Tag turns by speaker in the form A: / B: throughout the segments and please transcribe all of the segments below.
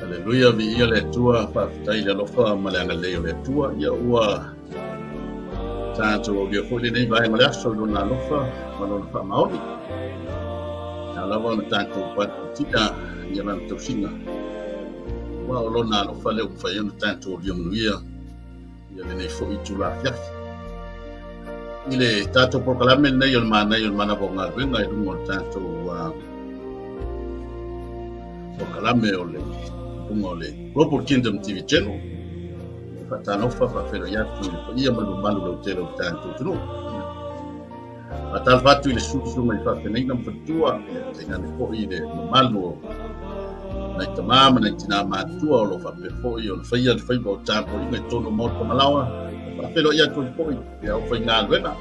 A: Aleluia, viia le Atua, faafetai i le alofa ma le agalelei o le Atua. Ia ua tatou aulia foi lenei vaega o le aso i lona alofa ma lona faamaoni. Ia lava ona tatou patipatia ia lana tausiga. Aua o lona alofa lea ua mafai ai ona tatou aulia manuia ia lenei foi itula afiafi. I le tatou polokalame lenei o le manaia o le manava o galuega i luga o le tatou polokalame o le luga o le Global Kingdom TV Channel. E faatalofa faafeiloai atu i le paia ma le mamalu lautele o le tatou atunuu. Faatalofa atu i le susuga i faafeagaiga ma faletua, tainane foi i le mamalu o nai tama ma nai tinā matutua o lo o faapea foi ona faia le faiva o tapuaiga i totonu o Maota Malaoa. Faafeiloai atu ai foi i le aufaigaluega,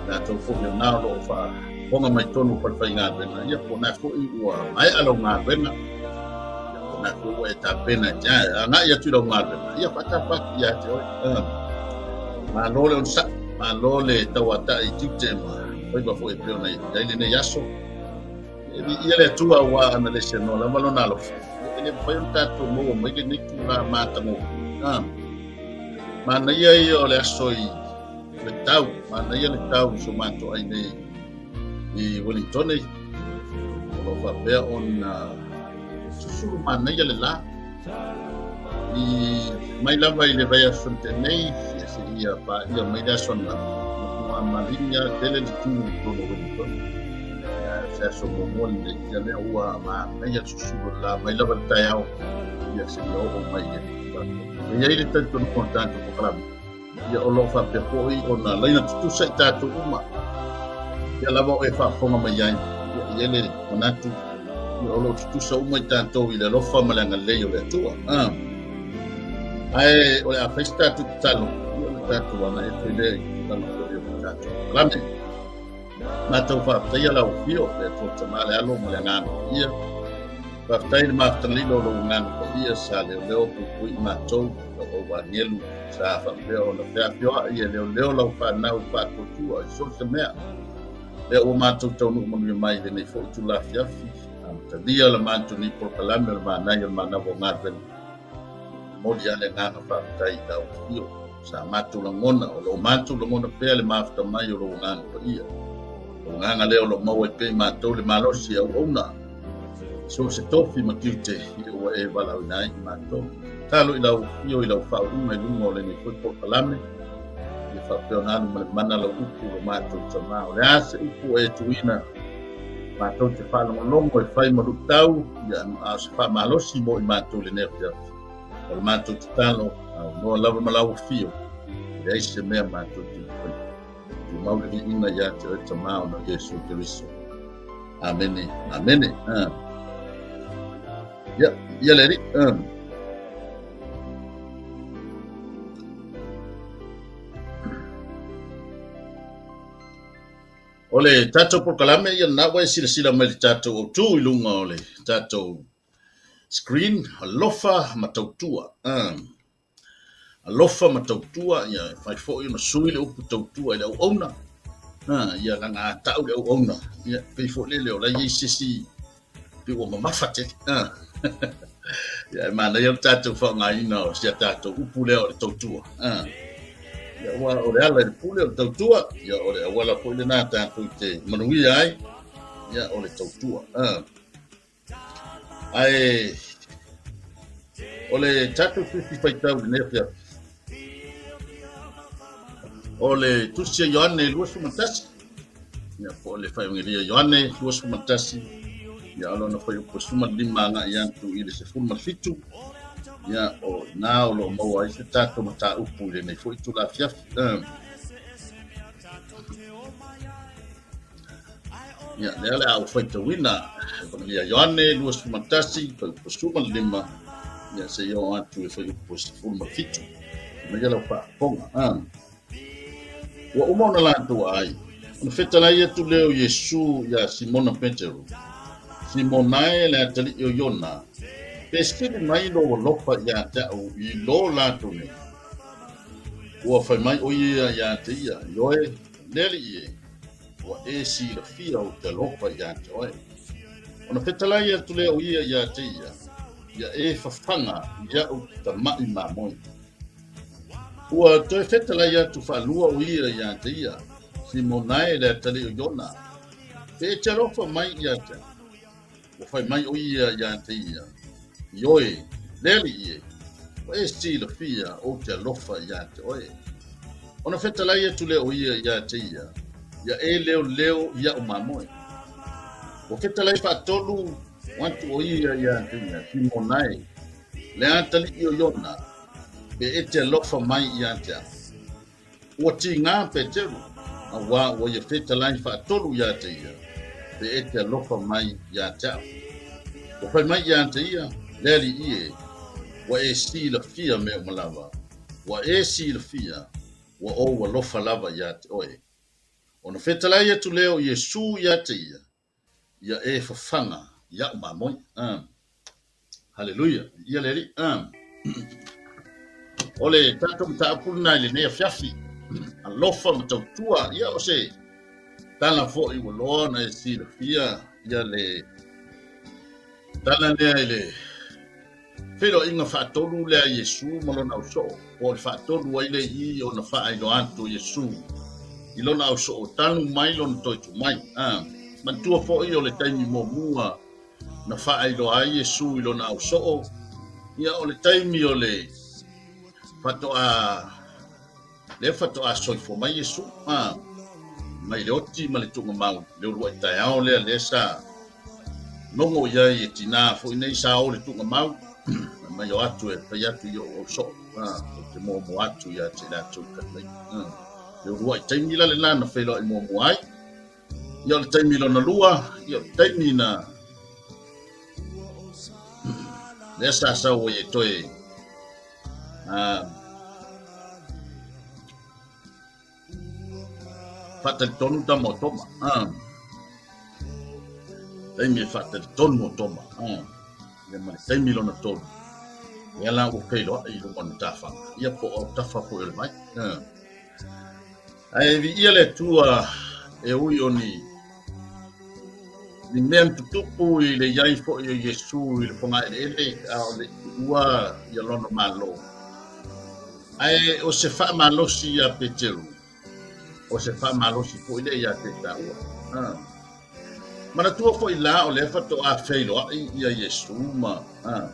A: latou foi o na o lo o faafofoga mai totonu o falefaigaluega, ia po o na foi ua maea lau galuega, ia po o na foi ua e tapena e te agai atu i lau galuega, ia faatapa atu ia te oe. Malo le onosai, malo le tauatai i tiute ma faiva foi e pei ona i ai lenei aso. E viia le Atua aua ana le seanoa lava lona alofa. E le mafai ona tatou maua mai lenei tulaga matagofie. Manaia ia o le aso i le tau, manaia le tau i so matou ai nei i Wellington. O lo o faapea ona susulu manaia le la. I mai lava i le vaiaso na tea nei, ia seia paia mai le aso ananafi, ua maligi lava tele le tu i totonu o Wellington. Ia, o se aso muamua lenei, ia lea ua manaia le susulu o le la mai lava i le taeao, ia seia oo mai i le E i ai le talitonuga o le tatou polokalame, ia o lo o faapea foi ona laina tutusa i tatou uma. Ia lava o e faafofoga mai ai, ia i ai le manatu, ia o lo o tutusa uma i tatou i le alofa ma le agalelei o le Atua. Ah. Ae o le a fai se tatou tatalo, ia ona tatou agai atu ai lea i tulaga foi o le tatou polokalame. Matou faafetaia lau afio, le Atua Tama, le Alo ma le Agaga Paia. Faafetai i le mafutagalilo o lou Agaga Paia sa leoleo puipui i matou, lau au agelu sa faapea ona feafioai e leoleo lau fanau faatuatua i so o se mea. Lea ua matou taunuu manuia mai i lenei foi itula afiafi, amatalia la matou nei polokalame o le manaia o le manava o galuega. Momoli lava le agaga faafetai i lau afio. Sa matou lagona, o lo o matou lagona pea le mafuta mai o lou Agaga Paia. O lou Agaga lea o lo o maua ai pea i matou le malosi e auauna i so o se tofi ma tiute ina ua e valaauina ai i matou. Tatalo i lau afio i lau faauuga i luga o lenei foi polokalame, ia faapea ona alu ma le mana lau upu lo matou Tama. O le a se upu ua e tuuina matou te faalogologo e fai ma luitau, ia a o se faamalosi mo i matou i lenei afiafi. O le matou tatalo, aunoa lava ma lau afio, e leai se mea matou te faia. Tumau le viiga ia te oe Tama ona o Iesu Keriso. Amene, amene. Ah. Ia, ia le Alii. Ah. O le tatou polokalame ia lena ua e silasila mai i le tatou autu i luga o le tatou Screen, alofa ma tautua. Alofa ma tautua, ia e fai foi ona sui le upu tautua i le auauna. Ia leaga a tau le auauna, ia pei foi lele o la e i ai se isi pei ua mamafa tele. Ia e manaia le tatou faaaogaina o si a tatou upu lea o le tautua. Ia aua o le ala i le pule o le tautua, ia o le auala foi lena tatou te manuia ai, ia o le tautua. Ae o le tatou tusi faitau i lenei afiafi, o le tusi a Ioane 21, ia po o le Faeuangelia Ioane 21, ia o lona fuaiupu 15 agai atu i le 17, ia o i ina o lo o maua ai se tatou mataupu i lenei foi itula afiafi. Ia, lea o le a ou faitauina Epakalia Ioane 21, fuaiupu 15, ia seia oo atu i fuaiupu 17. Maia lau faafofoga. Ah. Ua uma ona latou aai, ona fetalai atu lea o Iesu iā Simona Peteru, Simona e, le atalii o Iona, pe sili mai lou alofa iā te au i lo latou nei? Ua fai mai ʻo ia iā te ia, Ioe, le Alii e, ua e silafia ou te alofa iā te oe. Ona fetalai atu lea o ia iā te ia, Ia e fafaga iaʻu tamaʻi mamoe. Ua toe fetalai atu faalua ʻo ia iā te ia, Simona e, le atalii o Iona, pe e te alofa mai iā te au. Ua fai mai ʻo ia iā te ia, Ioe, le Alii e, ua e silafia ou te alofa iā te oe. Ona fetalai atu lea o ia iā te ia, Ia e leoleo iaʻu mamoe. Ua fetalai faatolu atu ʻo ia iā te ia, Simona e, le atalii o Iona, pe e te alofa mai iā te au. Ua tīgā Peteru, auā ua ia fetalai faatolu iā te ia, pe e te alofa mai iā te au. Ua fai mai iā te ia, Le Alii e, ua e silafia mea uma lava, ua e silafia, ua ou alofa lava iā te oe. Ona fetalai atu lea o Iesū iā te ia, Ia e fafaga iaʻu mamoe. Haleluia. Ia le Alii. O le tatou mataupu lena i lenei afiafi. Alofa ma tautua. Ia o se tala foi ua loa ona e silafia ia le tala lea i le feiloaiga faatolu lea a Iesu ma lona ausoo, po o le faatolu ai lea i i ona faailoa atu o Iesu i lona ausoo talu mai lona toe tu mai. A, manatua foi o le taimi muamua na faailoa ai Iesu i lona ausoo, ia o le taimi o le faatoa, lea faatoa soifua mai Iesu, a, mai le oti ma le tuugamau, le uluai taeao lea, lea sa logo i ai e tinā foi nei sa o le tuugamau, fai mai o atu e fai atu i ou ausoo, a, ou te muamua atu ia te i latou i Kalilai. Le uluai taimi la lena na feiloai muamua ai. Ia o le taimi lona lua, ia o le taimi na lea sa sau ai e toe faatalitonu tama o Toma. Taimi e faatalitonu o Toma. Ia ma le taimi lona tolu. Ia la ua feiloai i luga o le matafaga. Ia po o autafa foi o le vai. Ae viia le Atua e ui o ni ni mea na tutupu i le i ai foi o Iesu i le fogaeleele a o le i tuua ia lona Malo. Ae o se faamalosi iā Peteru, o se faamalosi foi lea iā te taua. Ah. Manatua foi la o lea faatoa feiloai ia Iesu ma ah.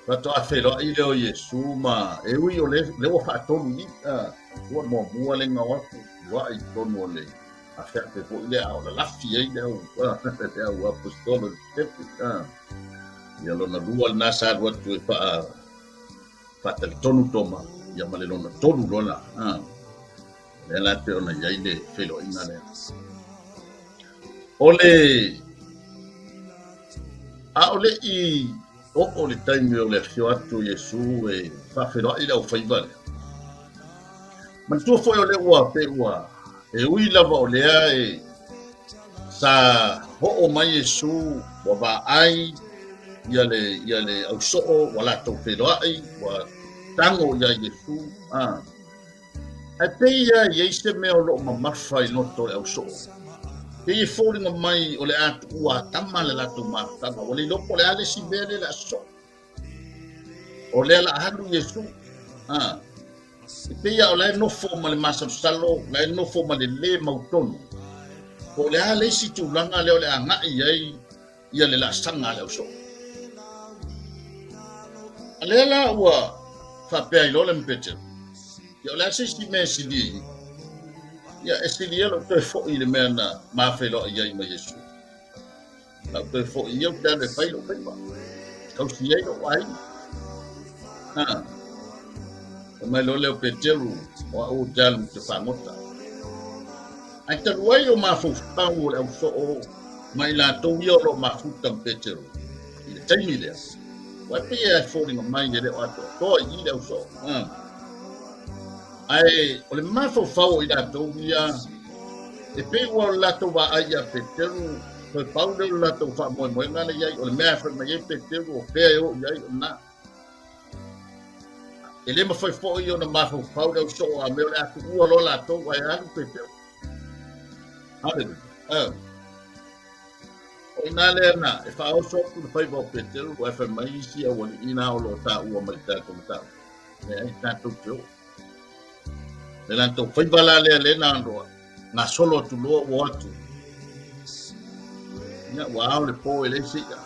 A: Faatoa feiloai lea o Iesu ma e ui o le, lea ua faatolu i ah, ua muamua le gao atu loai i totonu o le afeafe foi lea a o lalafi ai le au ah, le au apostolo i le tepe. Ah. Ia lona lua lena sa alu atu e faa faatalitonu Toma, ia ma le lona tolu loa la. Ah. Lea la pei ona i ai le feiloaiga lea. O le a o le i oo le taimi o le afio atu o Iesu e faafeiloai le aufaiva lea. Manatua foi o lea ua pei ua e ui lava o lea e sa hoo mai Iesu ua vaai ia le ia le ausoo ua latou feiloai ua tago iā Iesu. Ah. Ae pei ia e i ai se mea o lo o mamafa i loto o le ausoo. Pei e foliga mai o le a tuua tama le latou mafutaga, ua le iloa po o le a le isi mea lea o le a sosoo. O lea la alu Iesu. A. E pei lava o la e nofo ma le masalosalo, o la e nofo ma le lē mautonu. Po o le a le isi tulaga lea o le a agai i ai ia le laasaga a le ausoo. A lea la ua faapea ai loa le ma Peteru, ia o le a se isi mea e sili ai? Ia e sili ia lou toe foi i le mea na ma feiloai ai ma Iesu. Lau toe foi ia ou te alu e fai lou faiva. Tausi ai lou aiga. Ha. Fai mai loa lea o Peteru, o au ou te alu ou te fagota. Ae talu ai o mafaufau o le ausoo ma i latou ia o lo o mafuta ma Petero i le taimi lea, ua e pei e foliga mai e le o atoatoa i i le ausoo. Ae o le mafaufau o i latou ia, e pei ua o le latou vaai ia Peteru, toe pau lea o le latou faamoemoega lea i ai, o le mea e fai mai ai Peteru o fea e oo i ai o lena. E le mafai foi ona mafaufau le ausoo a mea o le a tuua loa latou ae alu Peteru. Haleluia. O i ina lea na e faaoso atu le faiva o Peteru ae fai mai isi aualii na o lo o taua mai le tatou mataupu. Leai, tatou te oo. Le latou faiva la lea le na loa, gasolo atu loa ua o atu. Ia, ua ao le po e leai se i'a.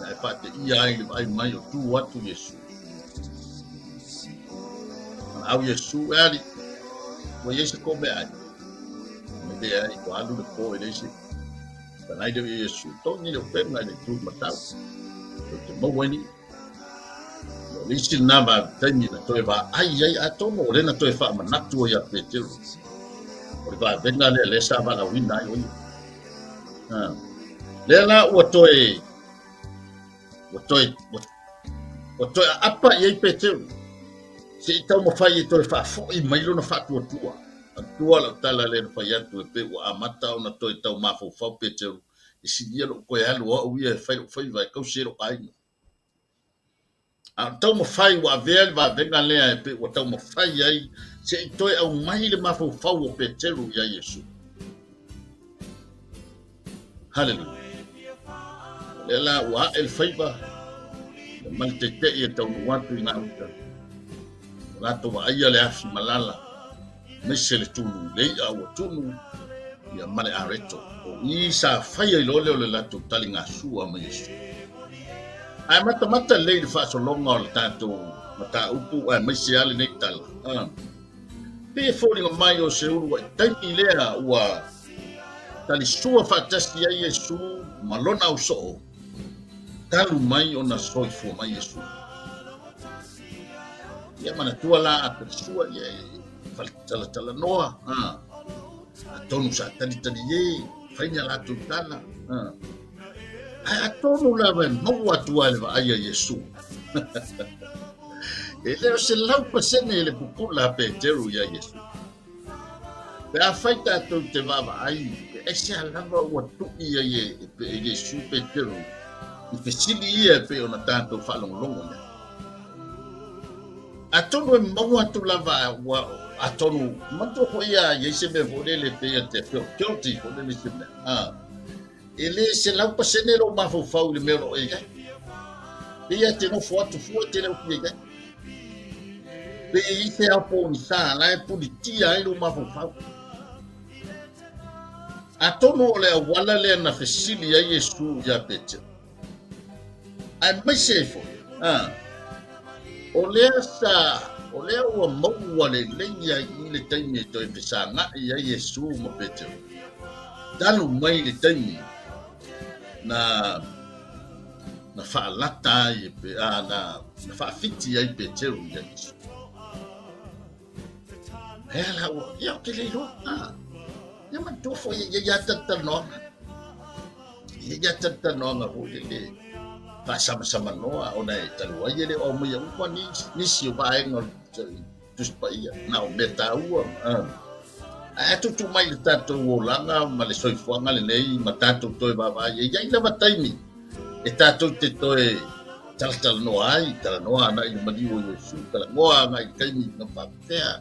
A: Ia, e faateia ai le vaai mai o tu atu Iesu. Valaau Iesu, e ali, ua i ai se kou meaai. Mai leai, ua alu le po e leai se i'a. Talai lea o Iesu, togi le upega i le itu matau. Tou te maua ai ni i'a. O le isi lena vaitaimi na toe vaai ai, atonu o lea na toe faamanatu ai ia Peteru. O le vavega lea lea sa valaauina ai o ia. Lea la ua toe ua toe ua toe aapa i ai Peteru. Se i taumafai e toe faafoi mai lona faatuatua. Manatua lau tala lea na fai atu e pei ua amata ona toe tau mafaufau Peteru e silia lou toe alu o au ia e fai lou faiva e tausi ai lou aiga. A o taumafai ua avea le vavega lea e pei ua taumafai ai se i toe aumai le mafaufau o Peteru iā Iesu. Haleluia. O lea la ua ae le faiva ma le teteʻi e taunuu atu i gauta. Ua latou vaaia le afi malala, aemaise le tunu, le i'a ua tunu ia ma le areto. O i sa faia i loa lea o le latou taligasua ma Iesu. Ae matamata lelei i le faasologa o le tatou mataupu aemaise lava lenei tala. Pei e foliga mai o se uluai taimi lea ua talisua faatasi ai Iesu ma lona ausoo talu mai ona soifua mai Iesu. Ia manatua la a talisua ia e faletalatala ha. Atonu sa talitali e fai ni a latou tala. Ha. Ae atonu lava e maua atu ai le vaai a Iesu. E le o 100% le pupula a Peteru iā Iesu. Pe afai tatou te vaavaai, pe aisea lava ua tui ai e Iesu Peteru i fesili ia e pei ona tatou faalogologo i ai. Atonu e maua atu lava ua atonu manatua foi ia i ai se mea foi lele pei e te feel guilty foi lele se mea. Ah. E le 100% lou mafaufau i le mea o lo o e i ai. Pei e te nofo atu fua e te le o fia i ai. Pei e i se ao pogisa la e pulitia ai lou mafaufau. Atonu o le auala lea na fesili ai Iesu iā Peteru. Aemaise ai foi, a, o lea sa, o lea ua maua lelei ai i le taimi e toe fesagai ai Iesu ma Peteru. Talu mai le taimi na na faalata ai e pe, a, na, na faafiti ai Peteru iā Iesu. Ea la ua, ia ou te le iloa. A, ia manatua foi e i ai lava talatalanoaga. E i ai lava talatalanoaga foi lele faasamasamanoa ona e talu ai e le o aumaia uma nisi o vaega o le Tusi Paia, na o mea taua. Ae a tuutuu mai i le tatou olaga ma le soifuaga lenei ma tatou toe vaavaai, e i ai lava taimi e tatou te toe talatalanoa ai, talanoa agai i le maliu o Iesu, talanoa agai i le taimi na faapefea.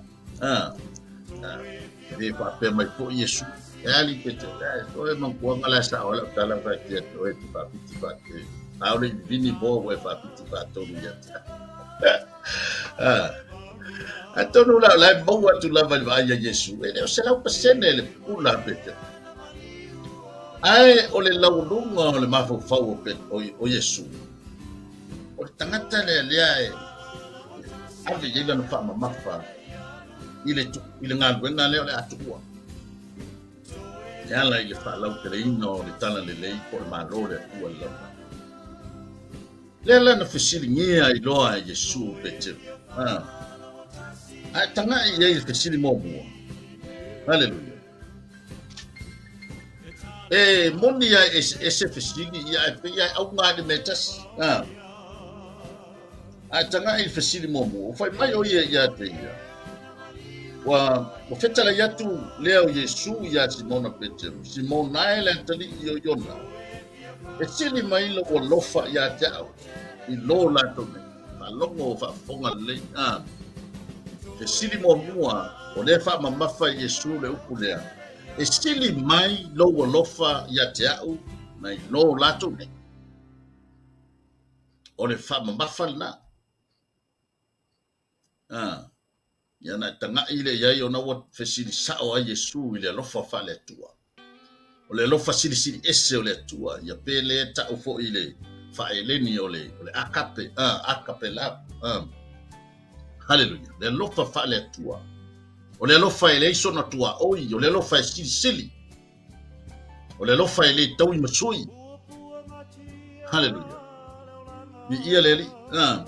A: E le faapea mai foi Iesu, e ali pe te e toe mantuaga la sao ai lau tala fai te atu oe te faapiti faate. Aole i vini moa ua e faapiti faatolu ia te au. Atonu la o la e maua atu lava i le vaai a Iesu, e le o 100% le pupula a Peteru. Ae o le laualuga o le mafaufau o Iesu, o le tagata lea lea e ave i ai lana faamamafa i le, i le galuega lea o le a tuua. E ala i le faalauteleina o le talalelei po o le Malo o le Atua i le lalolagi. Lea la na fesiligia ai loa e Iesu o Peteru. Ae tagai i ai i le fesili muamua. Haleluia. E moni a e eseese fesili ia ae pei lava e auga lava i le mea e tasi. A. Ae taga'i i le fesili muamua, ua fai mai ʻo ia iā te ia, Ua, ua fetalai atu lea o Iesū iā Simona Peteru, Simona e le atalii o Iona, e sili mai lou alofa iā te a'u i lō latou nei. Faalogo faafofoga lelei. A. Fesili muamua, o lea faamamafa e Iesū le upu lea, E sili mai lou alofa iā te a'u nai lō latou nei. O le faamamafa lena. A, ia na e taga'i lea i ai ona ua fesili sa'o ai Iesu i le alofa faale-Atua. O le alofa silisili ese o le Atua, ia pe lē ta'u fo'i i le faaeleni o le, o le agape, a, agape love. A, haleluia. Le alofa faale-Atua. O le alofa e leai sona tuaoi, o le alofa e silisili. O le alofa e le taui ma sui. Haleluia. Viia le Alii. Ah.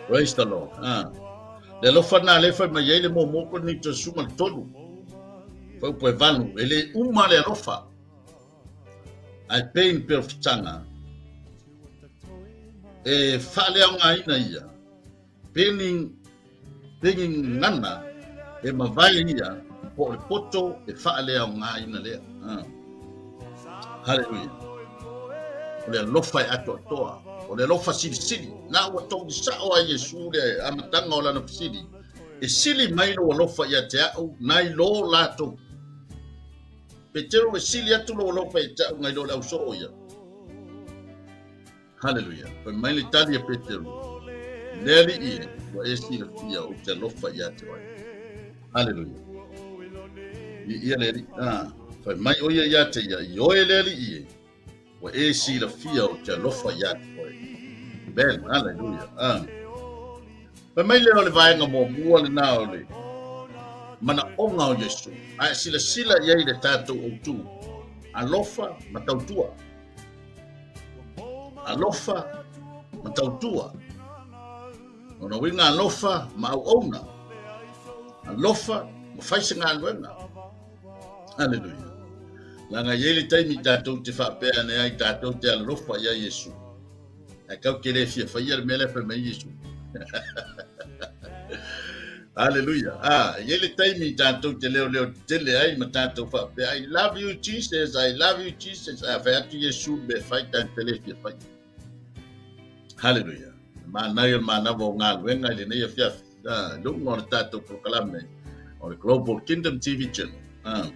A: Praise the Lord. Ah. Le alofa na le fai mai ai le muamua Korinito 13. Fuaiupu e 8. E le uma le alofa. Ae pei ni perofitaga e faaleaogaina ia Peni, peni gagana e mavae ia po o le poto e faaleaogaina lea. Ah. Haleluia. O le alofa e atoatoa, o le alofa silisili. Na ua togi sa'o a Iesu le amataga o lana fesili. E sili mai lou alofa ia te a'u nai lo latou. Petero e sili atu lou alofa ia te a'u nai lo le ausoo ia. Haleluia. Fai mai le tali a Peteru, Le Alii e, ua e silafia ou te alofa ia te oe. Haleluia. Viia le Alii. Ah, fai mai ʻo ia iā te ia, Ioe le Alii e, ua e silafia ou te alofa ia te oe. Amen. Haleluia. Ah. Fai mai lea o le vaega muamua lenā o le manaʻoga o Iesu, a e silasila i ai i le tatou autū, alofa ma tautua. Alofa ma tautua. Lona uiga alofa ma auauna. Alofa ma fai se galuega. Haleluia. Leaga e i ai le taimi tatou te faapea ane ai tatou te alofa ia Iesu. Ae kau te le fia faia le mea lea fai mai Iesu. Haleluia. Ah, e i ai le taimi tatou te leoleo tetele ai ma tatou faapea, I love you Jesus, I love you Jesus. A fai atu Iesu le mea fai, tatou te le fia fai. Haleluia. Manaia o le manava o galuega i lenei afiafi. Ah, i luga o le tatou polokalame o le Global Kingdom TV Channel. Ah.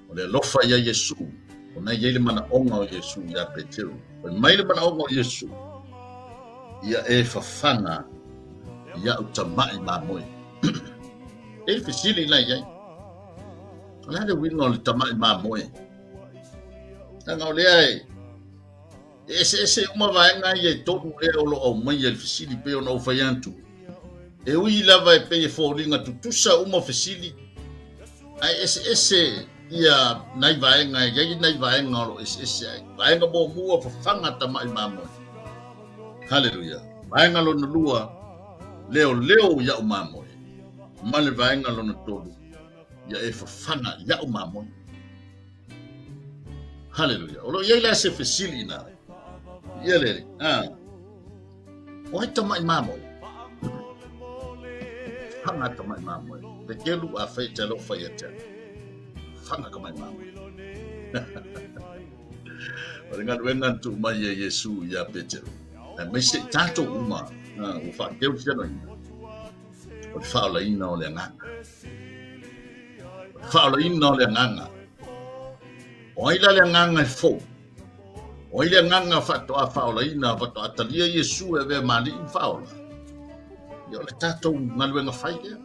A: O le alofa ia Iesu, ona e i ai le manaoga o Iesu iā Peteru. Fai mai le manaoga o Iesu, Ia e fafaga iaʻu tamaʻi mamoe. E le fesili la i ai, O le a le uiga o le tamaʻi mamoe? Leaga o lea e eseese uma vaega ia e tolu lea o lo o aumaia i le fesili pei ona ou fai atu. E ui lava e pei e foliga tutusa uma fesili, ae eseese ia nai vaega e i ai nai vaega o lo o eseese ai. Vaega muamua, fafaga tamaʻi mamoe. Haleluia. Vaega lona lua, leoleo iaʻu mamoe. Ma le vaega lona tolu, ia e fafaga iaʻu mamoe. Haleluia. O lo o i ai la se fesili inā. Ia le, ah. O ai tamaʻi mamoe? Fafaga tamaʻi mamoe. Petelu a fai te alofa ia te. Fafaga tamaʻi mamoe. O le galuega na tuu mai e Iesu iā Peteru, aemaise i tatou uma ua faakerisianoina, o le faaolaina o le agaga. O le faaolaina o le agaga. O ai la le agaga e fou? O ai le agaga faatoa faaolaina, faatoa talia Iesu e avea ma Alii ma Faaola? Ia o le tatou galuega fai lea.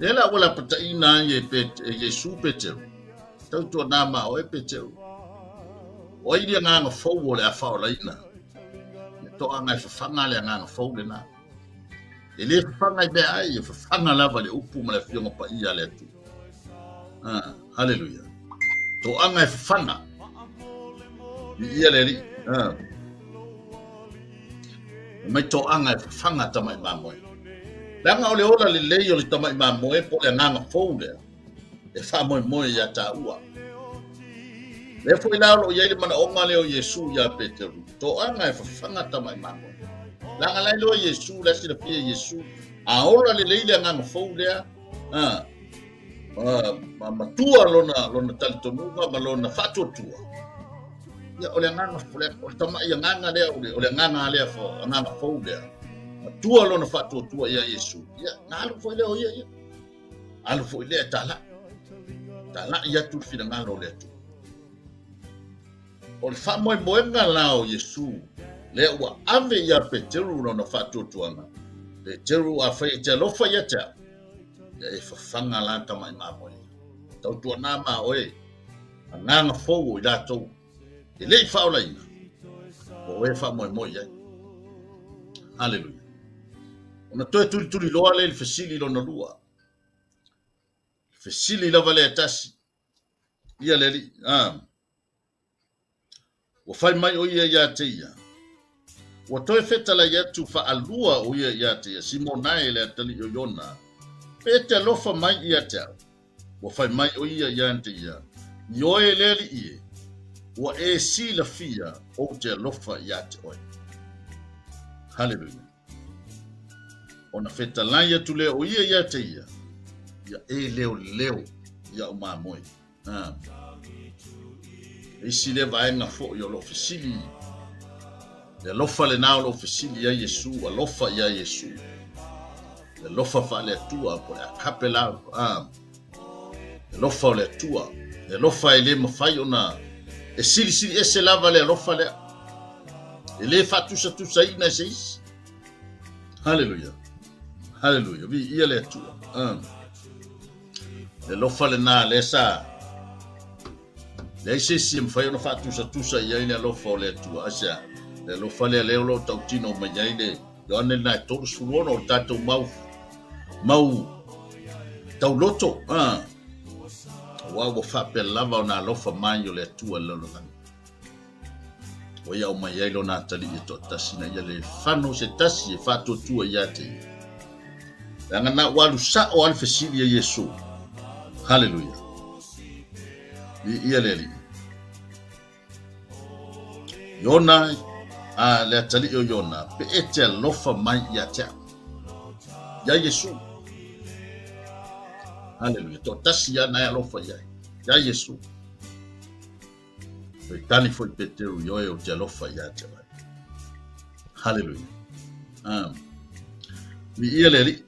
A: Lea la ua lapataiina ai e, e Iesu Peteru, tautuana ma oe Peteru. O ai le agaga fou o le a faaolaina? Ia toaga e fafaga le agaga fou lena. E le fafaga i meaai, e fafaga lava i le upu ma le Afioga Paia a le Atua. Ah, haleluia. Toaga e fafaga. Viia le Alii. Ah. Mai toaga e fafaga tamaʻi mamoe. Leaga o le ola lelei o le tama'i mamoe po o le agaga fou lea e faamoemoe iā tāua. Lea foi la o lo o i ai le manaoga lea o Iesu iā Peteru, toaga e fafaga tama'i mamoe. Leaga la e iloa Iesu, la e silafia Iesu, a ola lelei le agaga fou lea, a, ma matua lona, lona talitonuga ma lona faatuatua, ia, o le agaga, o le tama'i agaga lea, o le agaga lea, agaga fou lea, matua lona faatuatua iā Iesu, ia, na alu foi lea o ia, ia. Alu foi lea e talai. Talai atu le finagalo o le Atua. O le faamoemoega la o Iesu, lea ua ave iā Peteru lona faatuatuaga, Peteru, afai e te alofa ia te au, ia e fafaga la tama'i mamoe. Tautuana ma oe, agaga fou o i latou e le i faaolaina, o oe e faamoemoe i ai. Haleluia. Ona toe tulituli loa lea i le fesili lona lua. Fesili lava lea e tasi. Ia le alii, ah. Ua fai mai o ia iā te ia. Ua toe fetalai atu faalua o ia iā te ia, Simona e le atalii o Iona, pe e te alofa mai ia te au. Ua fai mai o ia iā te ia, Ioe le alii e, ua e silafia ou te alofa iā te oe. Haleluia. Ona fetalai atu lea o ia iā te ia, ia e leoleo ia o mamoe. Ha. Isi lea vaega foi o loo fesili, le alofa lenā o loo fesili ai Iesu, alofa iā Iesu. Le alofa faale-Atua po o le agape love. Ha. Le alofa o le Atua. Le alofa e le mafai ona e silisili ese lava le alofa lea. E le faatusatusaina e se isi. Haleluia. Haleluia. Viia le Atua. Ha. Le alofa lenā lea sa leai se isi e mafai ona faatusatusa i ai le alofa o le Atua. Aisea? Le alofa lea lea o lo o tautino mai ai le Ioane lena e 36 o le tatou mau mau tauloto. Ah. Aua ua faapea lava ona alofa mai o le Atua i le lalolagi. Ua ia aumai ai lona atalii e toatasi ina ia le fano se tasi e faatuatua ia te ia. Leaga na ua alu sa'o a le fesili a Iesu. Haleluia. Viia le Alii. Iona, a le atalii o Iona, pe e te alofa mai ia te au. Ia Iesu. Haleluia. Toatasi ia na e alofa i ai. Ia Iesu. Toe tali foi Peteru, Ioe, ou te alofa ia te oe. Haleluia. Um, viia le Alii.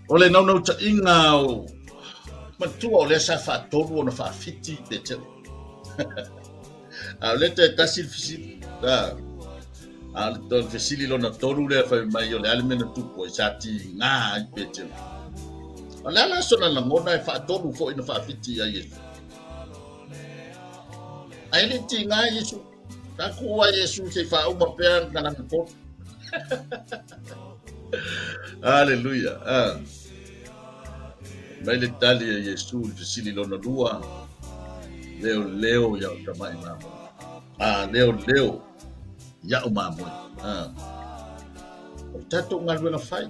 A: O le naunautaiga o matua o lea sa faatolu ona faafiti Peteru. A o lea toe tasi le fesili. A o le fesili lona tolu lea fai mai o le a le mea na tupu ai sa tigā ai Peteru. O le a la sona lagona e faatolu foi na faafiti ai Iesu. Ae le tigā Iesu. Sa kū ai Iesu se i faauma pea na lana tolu. Aleluia. Ah. Mai le tali a Iesu i le fesili lona lua, leo leo ia'u tama'i mamoe. A leo leo ia'u mamoe. A. O le tatou galuega fai,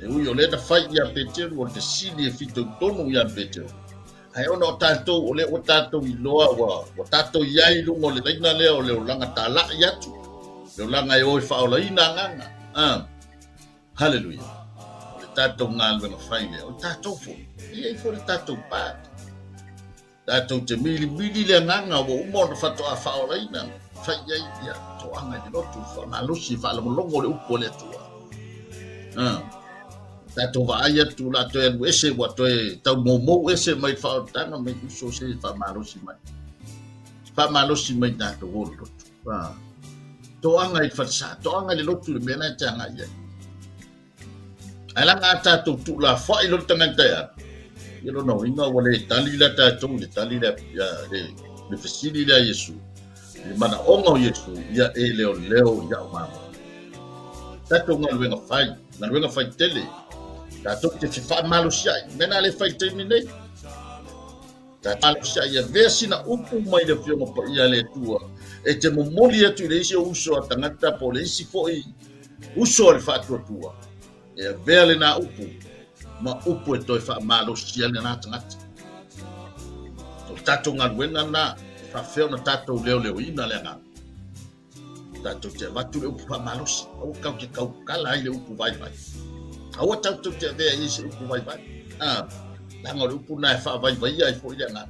A: e ui o lea na fai ia Peteru, o le fesili e fitoitonu ia Peteru. Ae ona o tatou, o lea ua tatou iloa, ua, ua tatou i ai i luga o le laina lea o le olaga tala'i atu, le olaga e o e faaolaina agaga. A. Haleluia. O le tatou galuega fai lea, o le tatou foi, e i ai foi le tatou part. Tatou te milimili le agaga ua uma ona faatoa faaolaina, fai i ai ia toaga i le lotu, faamalosi, faalogologo le upu a le Atua. Ah. Tatou vaai atu la toe alu ese ua toe tau moumou ese mai le faaolataga mai uso se faamalosi mai. Faamalosi mai tatou o le lotu. Ah. Toaga i le falesa, toaga i le lotu le mea la e te agai i ai. Ae laga a tatou tuulafoai loa le tagata e alu, ia lona uiga ua le tali la tatou i le tali lea, le, le fesili lea a Iesu, le manaoga o Iesu, ia e leoleo ia'u mamoe. Tatou galuega fai, galuega fai tele, tatou te fefaamalosi ai, mea na le fai i le taimi nei. Tatou i avea sina upu mai le Afioga Paia a le Atua e te momoli atu i le isi ou uso a tagata po o le isi foi Uso a le faatuatua, e avea lenā upu ma upu e toe faamalosi ai lenā tagata. O le tatou galuega lenā, e faafefea ona tatou leoleoina le agaga. Tatou te avatu le upu faamalosi, aua tatou te tautala ai le upu vaivai. Aua tatou te avea i se upu vaivai. Ah, leaga o le upu na e faavaivaia ai foi le agaga.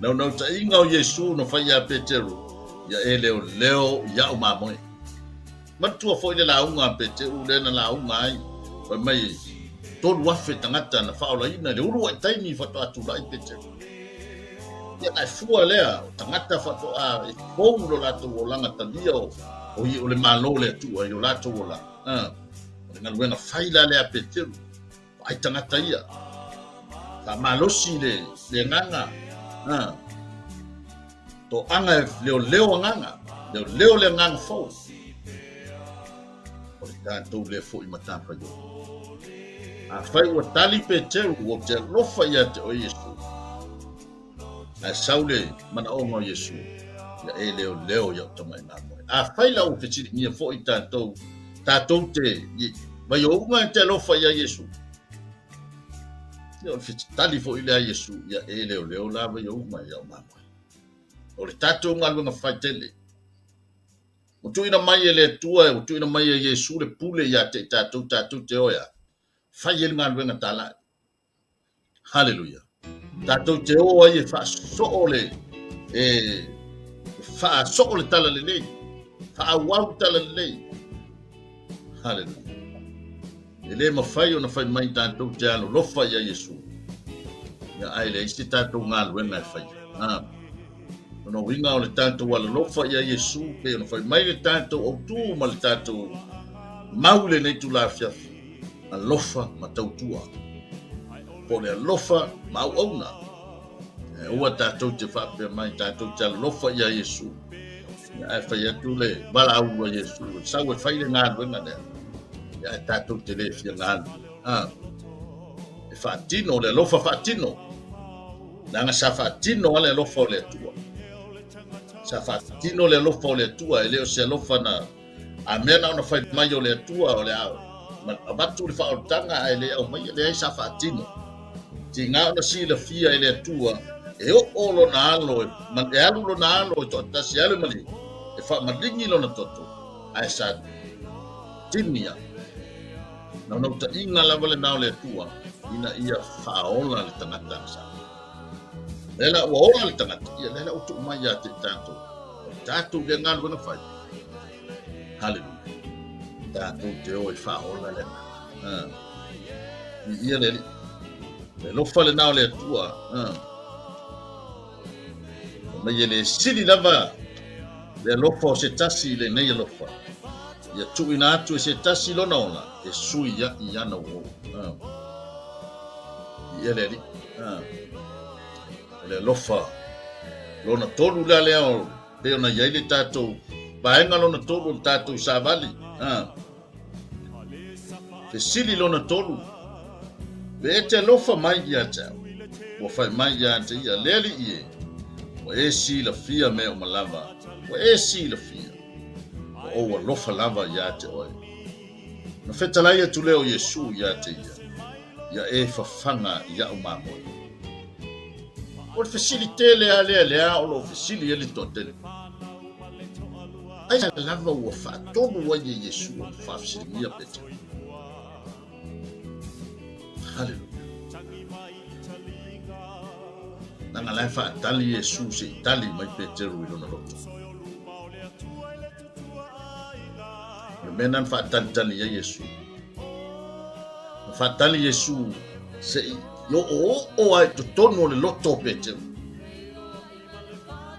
A: Naunautaiga o Iesu na fai ia Peteru, ia e leoleo i au mamoe. Manatua foi le lauga a Peteru lea na lauga ai, fai mai 3,000 tagata na faaolaina i le uluai taimi faatoa tulai Peteru. Ia na e fua lea o tagata faatoa e fou lo latou olaga talia o, o, o le Malo o le Atua i o latou olaga. Ah, o le galuega fai la lea a Peteru. Vaai tagata ia. Faamalosi le, le agaga. Ha. Toaga e leoleo agaga. Leoleo le agaga fou. O le tatou lea foi matafaioi. Afai ua tali Peteru, ua te alofa ia te oe Iesu. Ae sau le manaoga o Iesu, ia e leoleo i au tamai mamoe. Afai la ua fesiligia foi tatou, tatou te vaiouga e te alofa ia Iesu. Ia o le tali foi lea Iesu, ia e leoleo la vaiouga i au mamoe. O le tatou galuega fai tele. Ua tuuina mai e le Atua, ua tuuina mai e Iesu le pule ia te i tatou, tatou te oe a. Fai ai le galuega talai. Haleluia. Tatou te o ai e faasoo le e faasoo le tala lelei. Faaauau tala lelei. Haleluia. E le mafai ona fai mai tatou te alolofa ia Iesu. Ia ae leai se tatou galuega e faia. Ha. Ona uiga o le tatou alolofa ia Iesu pe ona fai mai le tatou autu ma le tatou mau i lenei itula afiafi. Alofa ma tautua. Po o le alofa ma auauna. E aua tatou te faapea mai tatou te alofa ia Iesu. Ae fai atu le valaau a Iesu, sau e fai le galuega lea. Ae tatou te le fia galue. Ah. E faatino le alofa faatino. Leaga sa faatino a le alofa o le Atua. Sa faatino le alofa o le Atua, e le o se alofa na A mea na ona fai mai o le Atua o le a avatu le faaolataga ae le aumaia, leai sa faatino. Tiga ona silafia e le Atua e oo lona alo e, e alu lona alo e toatasi e alu e maliu, e faamaligi lona toto, ae sa tini a. Naunautaiga lava lenā o le Atua ina ia faaola le tagata na sa. Lea la ua ola le tagata, ia lea la ua tuu mai ia te i tatou. O le tatou lea galuega fai. Haleluia. Tatou te o e faaola le agaga. Ah. Viia le Alii. Le alofa lenā o le Atua. Ah. Mai e le sili lava le alofa o se tasi i lenei alofa. Ia tuuina atu e se tasi lona ola e sui ai ana uō. Ah. Viia le Alii. Ah. O le alofa lona tolu la lea o pei ona i ai le tatou vaega lona tolu o le tatou savali. Ha. Fesili lona tolu, pe e te alofa mai ia te au, ua fai mai ia te ia, le Alii e, ua e silafia mea uma lava, ua e silafia, ua ou alofa lava ia te oe. Na fetalai atu lea o Iesu ia te ia, ia e fafaga i au mamoe. O le fesili tele lava lea lea o lo o fesili ai le toatele. Aisea lava ua faatonu ai e Iesu ona faafesiligia Peteru? Haleluia. Leaga la e faatali Iesu se i tali mai Peteru i lona loto. O le mea lena na faatalitali ai Iesu. Na faatali Iesu se i oooo ai totonu o le loto o Peteru.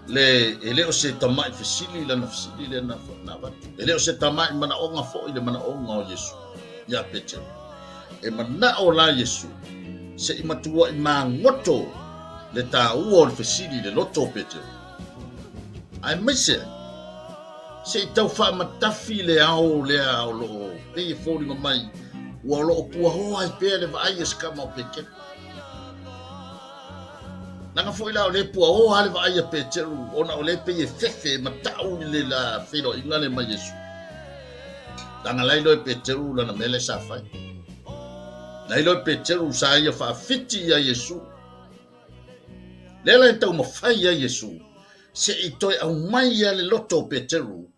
A: Le, e le o se tamai fesili lana fesili lea na, na avatu. E le o se tamai manaoga foi le manaoga o Iesu iā Peteru. E manao la Iesu se i matuai magoto le taua o le fesili i le loto o Peteru. Aemaise ai, se i tau faamatafi le ao lea o lo o pei e foliga mai ua o lo o puaoa ai pea le vaai a se kama o Peteru. Leaga foi la o lea e puaoa lava le vaai a Peteru ona o lea e pei e fefe e matau i le la feiloaiga lea ma Iesu. Leaga la e iloa e Peteru lana mea lea sa fai. Na iloa e Peteru sa ia faafiti ia Iesu. Lea la e taumafai ai Iesu se i toe aumai ia le loto o Peteru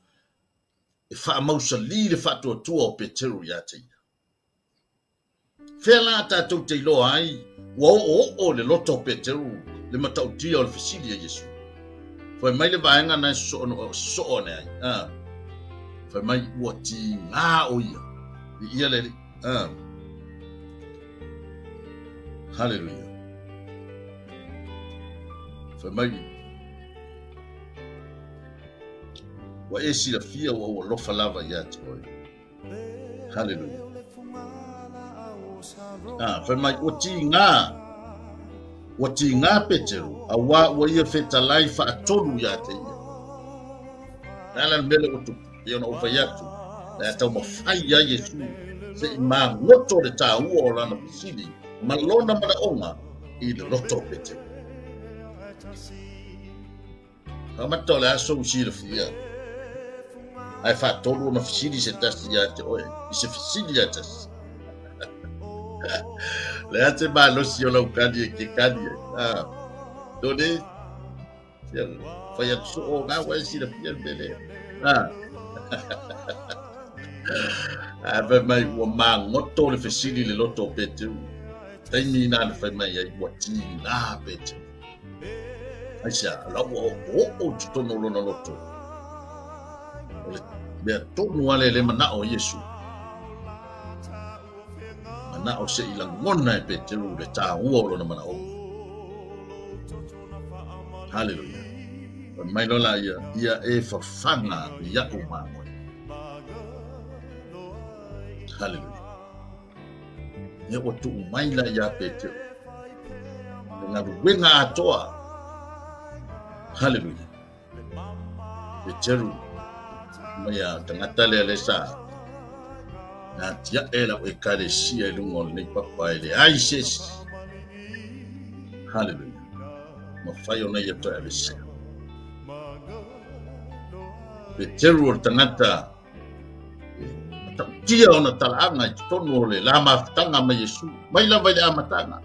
A: e faamausali le faatuatua o Peteru ia te ia. Fea la tatou te iloa ai ua oooo le loto o Peteru le matautia o le fesili a Iesu? Fai mai le vaega na e sosoo ane ai, a. Fai mai ua tiga o ia. Viia le Alii. A. Haleluia. Fai mai ua e silafia ua ou alofa lava ia te oe. Haleluia. Ah, fai mai, ua tiga, ua tiga Peteru, auā ua ia fetalai faatolu ia te ia. Le a la le mea lea ua tupu, pei ona ou fai atu, le a taumafai ai Iesu se i magoto le taua o lana fesili ma lona manaoga i le loto o Peteru. Faamata o le aso ua silafia, ae faatolu ona fesili se tasi ia te oe, i se fesili ia tasi. Le a se malosi o lau kali e ke kali ai. Ah, tole, sia, fai atu soo o ngā ua e silafia le mea lea. Ah. Ae fai mai ua magoto le fesili le loto o Peteru. Taimi ina na fai mai ai ua tigā Peteru. Aisea, la ua oooo i totonu o lona loto. O le mea tonu lava lea e le manao o Iesu. Manao se i lagona e Peteru le taua o lona manaoga. Haleluia. Fai mai loa la ia, ia e fafaga iaʻu mamoe. Haleluia. Ia ua tuu mai la iā Peteru. Le galuega atoa. Haleluia. Peteru, mai a tagata lea le sa na atiae lau ekalesia i luga o lenei papa e leai se isi. Haleluia. Mafai ona ia toe aveesea. Peteru o le tagata E matautia ona talaaga i totonu o le la mafutaga ma Iesu, mai lava i le amataga.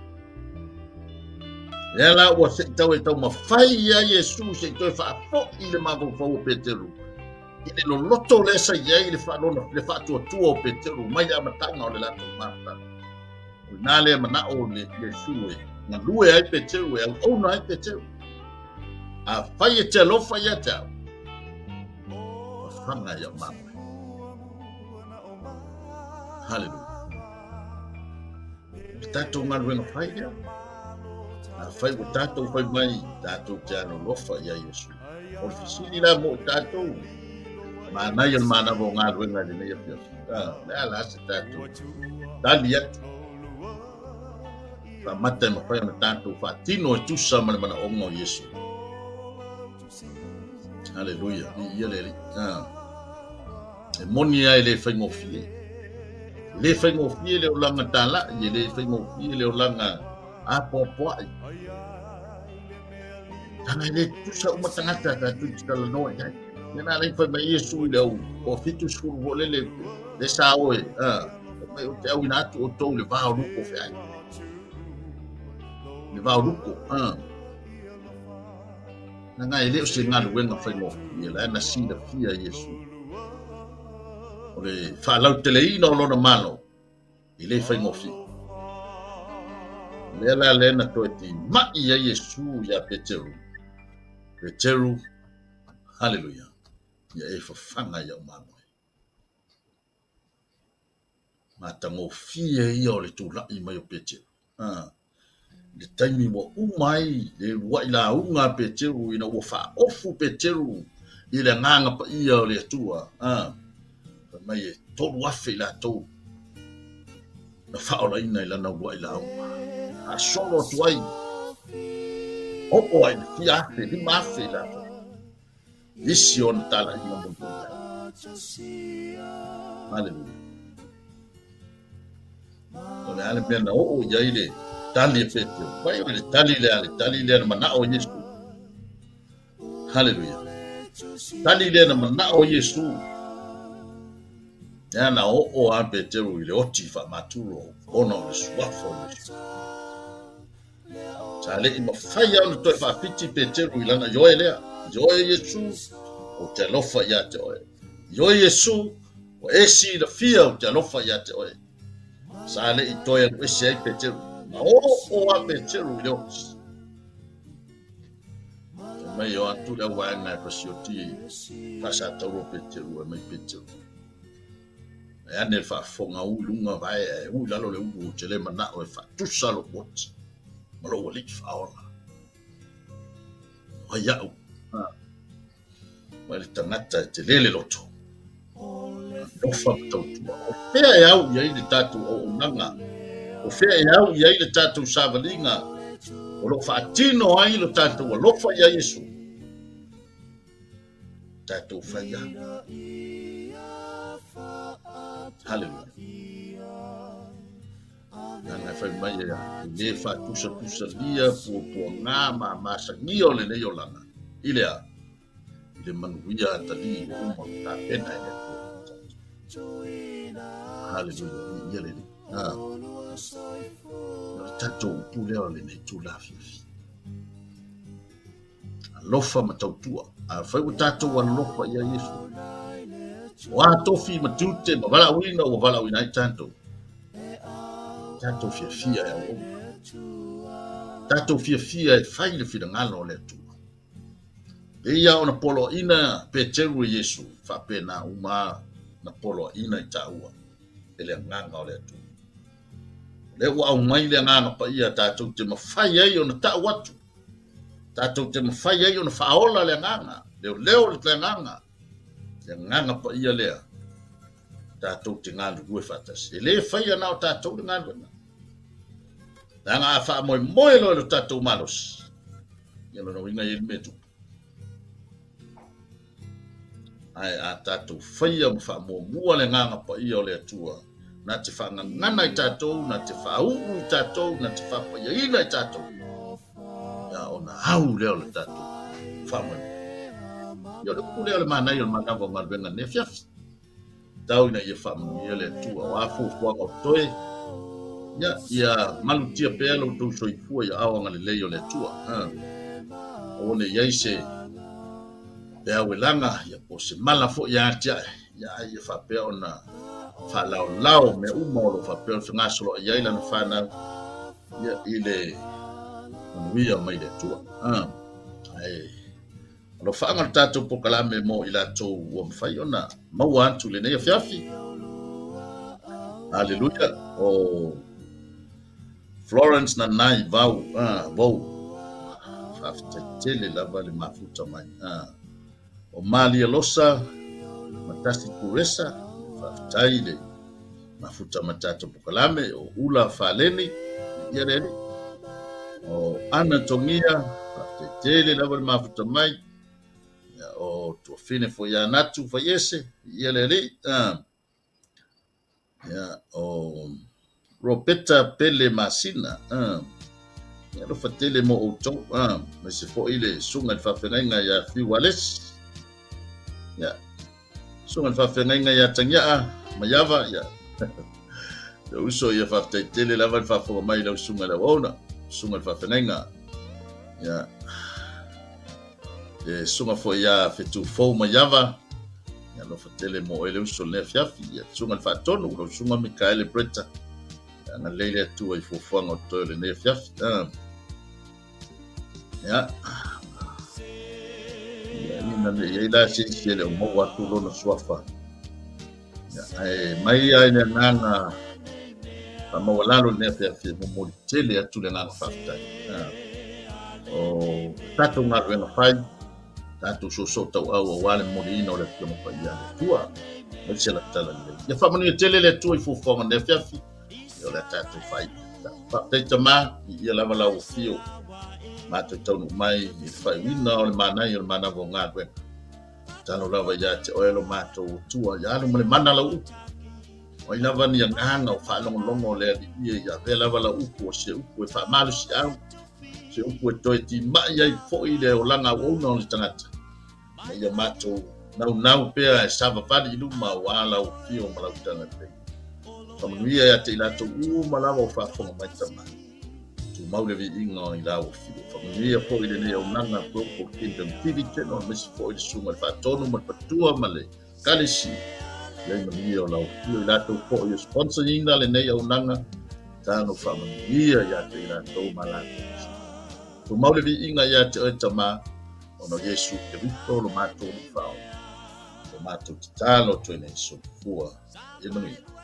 A: Lea la ua se i tau e taumafai ia Iesu se i toe faafoi le mafaufau o Peteru i le loloto lea sa i ai le faalona le faatuatua o Peteru mai le amataga o le latou mafutaga. O lena lea manao o le Iesu e galue ai Peteru, e auauna ai Peteru. Afai e te alofa ia te au, fafaga ia'u mamoe. Haleluia. O le tatou galuega fai lea. Afai ua tatou fai mai, tatou te alolofa ia Iesu. O le fesili la mo i tatou, manaia le manava o galuega i lenei afiafi. Ah, le a la se tatou tali atu. Faamata e mafai ona tatou faatino e tusa ma le manaoga o Iesu. Haleluia. Viia le Alii. Ah. E moni lava e le faigofie. E le faigofie le olaga talai, e le faigofie le olaga apoapoai. Tanga e le tutusa uma tagata tatou te talanoa i ai. Lea na ala ai fai mai Iesu i le au 70 foi lele le sa oe, ah, fai mai ou te auina atu outou i le va o luko feai. Le va o luko, ah. Leaga e le o se galuega faigofie, la na silafia e Iesu. O le faalauteleina o lona malo, e le faigofie. O lea la lea na toe timai ai Iesu ia Peteru. Peteru, haleluia, ia e fafaga ia'u mamoe. Matagofie ia o le tulai mai o Peteru. A, i le taimi ua uma ai le uluai lauga a Peteru ina ua faaofu Peteru i le Agaga Paia o le Atua, a, fai mai e 3,000 i latou na faaolaina i lana uluai lauga. Faasolo atu ai, oo ai i le fia afe, 5,000 i latou. Isi ona talaiga mulimuli ai. Haleluia. O le a le mea na oo i ai le tali a Peteru? Fai o le tali lea, le tali lea na manao Iesu. Haleluia. Tali lea na manao Iesu. Lea na oo a Peteru i le oti faamaturo ona o le suafa o Iesu. Sa le i mafai lava ona toe faapiti Peteru i lana ioe lea, Ioe Iesu, ou te alofa ia te oe. Ioe Iesu, ua e silafia ou te alofa ia te oe. Sa le i toe alu ese ai Peteru. Na oo a Peteru i le oti. Fai mai o atu le auvaega e pasioti faasatauro Peteru e mai Peteru. E ane le faafofoga u i luga vae ae u i lalo le ulu ou te le manao e faatusa lou oti ma lou alii faaola. O ai au? Mai le tagata e tele le loto. Alofa ma tautua. O fea e au i ai le tatou auaunaga? O fea e au i ai le tatou savaliga? O lo o faatino ai lo tatou alofa iā Iesu? Tatou fai a. Haleluia. Nana e fai mai e e le faatusatusalia puapuaga ma masagia o lenei olaga i le a? I le manuia atalii ua uma ona tapena e le Atua mo tatou. Haleluia, viia le Alii. Ah. O le tatou upu lea o lenei itula afiafi. Alofa ma tautua. Afai ua tatou alofa ia Iesu, o a tofi ma tiute ma valaauina ua valaauina ai tatou, tatou fiafia e auauna, tatou fiafia e fai le finagalo o le Atua. E pei lava ona poloaiina Peteru e Iesu, faapena uma na poloaiina i taua e le Agaga o le Atua. O lea ua aumai le Agaga Paia tatou te mafai ai ona tau atu, tatou te mafai ai ona faaola le Agaga, leoleo le Agaga, le Agaga Paia lea tatou te galulue faatasi. E le faia na o tatou le galuega. Leaga a faamoemoe loa i lo tatou malosi, ia lona uiga e i ai le mea e tupu. Ae a tatou faia ma faamuamua le Agaga Paia o le Atua, na te faagagana i tatou, na te faauu i tatou, na te faapaiaina i tatou, ia ona au lea o le tatou faamoemoe. Ia o le upu lea o le manaia o le manava o galuega nei afiafi. Tau ina ia faamanuia le Atua. O a fuafuaga o totoe, ia, ia malutia pea lo outou soifua i aao agalelei o le Atua. Aua ne i i ai se peau e laga, ia, po o se mala foi e atiae, ia, a ia faapea ona faalaolao mea uma o lo o faapea ona fegasoloai ai lana fanau, ia, i le manuia mai le Atua. Ae Alofaaga le tatou polokalame mo i latou ua mafai ona maua atu i lenei afiafi. Haleluia. O Florence Nanai Vau, Vou. Faafetai tele lava le mafuta mai. O Malia Losa Matasi Kuresa, faafetai le mafuta mai tatou polokalame. O Ula Faleni, ia le alii. O Ana Togia, faafetai tele lava le mafuta mai. O Tuafine foi ia Natu Faiese, ia le alii. Ia, o Robeta Pele Masina, ia alofa tele mo outou, aemaise foi le susuga i le faafeagaiga ia Fiu Alesi. Ia, susuga i le faafeagaiga ia Tagiaa Maiava, ia. Le uso ia faafetai tele lava le faafofoga mai i lau susuga i le auauna, susuga i le faafeagaiga. Ia, le susuga foi ia Fetufou Maiava, ia alofa tele mo oe le uso i lenei afiafi. Ia, susuga i le faatonu, lau susuga Mikaele Bretta, ia agalelei le Atua i fuafuaga o totoe o lenei afiafi. Ia, ia ina ne i ai la se isi e le o maua atu lona suafa. Ia, ae mai lava i le agaga faamaualalo i lenei afiafi e momoli tele atu le agaga faafetai. O tatou galuega fai, tatou soosoo tauau aua le momoliina o le Afioga Paia a le Atua. Aemaise lana talalelei. Ia faamanuia tele le Atua i fuafuaga o lenei afiafi. Ia o le a tatou faaiu. Faafetai Tama, viia lava lau afio. Matou taunuu mai i le faaiuina o le manaia o le manava o galuega. Tatalo lava ia te oe lo matou Atua, ia alu ma le mana lau upu. O ai lava ni agaga o faalogologo o le Alii e, ia avea lava lau upu o se upu e faamalosiau, se upu e toe timai ai foi le olaga auauna o le tagata, ina ia matou Naunau pea e savavali i luma aua lau afio ma lau talalelei. Faamanuia ia te i latou uma lava o faafofoga mai Tama. Tumau le viiga i lau afio. Faamanuia foi lenei auaunaga Global Kingdom TV Channel aemaise foi le susuga i le Faatonu ma le Patua ma le Ekalesia. I ai manuia o lau afio i latou foi o sponsor ina lenei auaunaga. Tago faamanuia ia te i latou ma latou. Tumau le viiga ia te oe Tama, ona o Iesu Kerito lo matou Alii Faaola. Lo matou tatalo atu ai nei soifua. Ia manuia.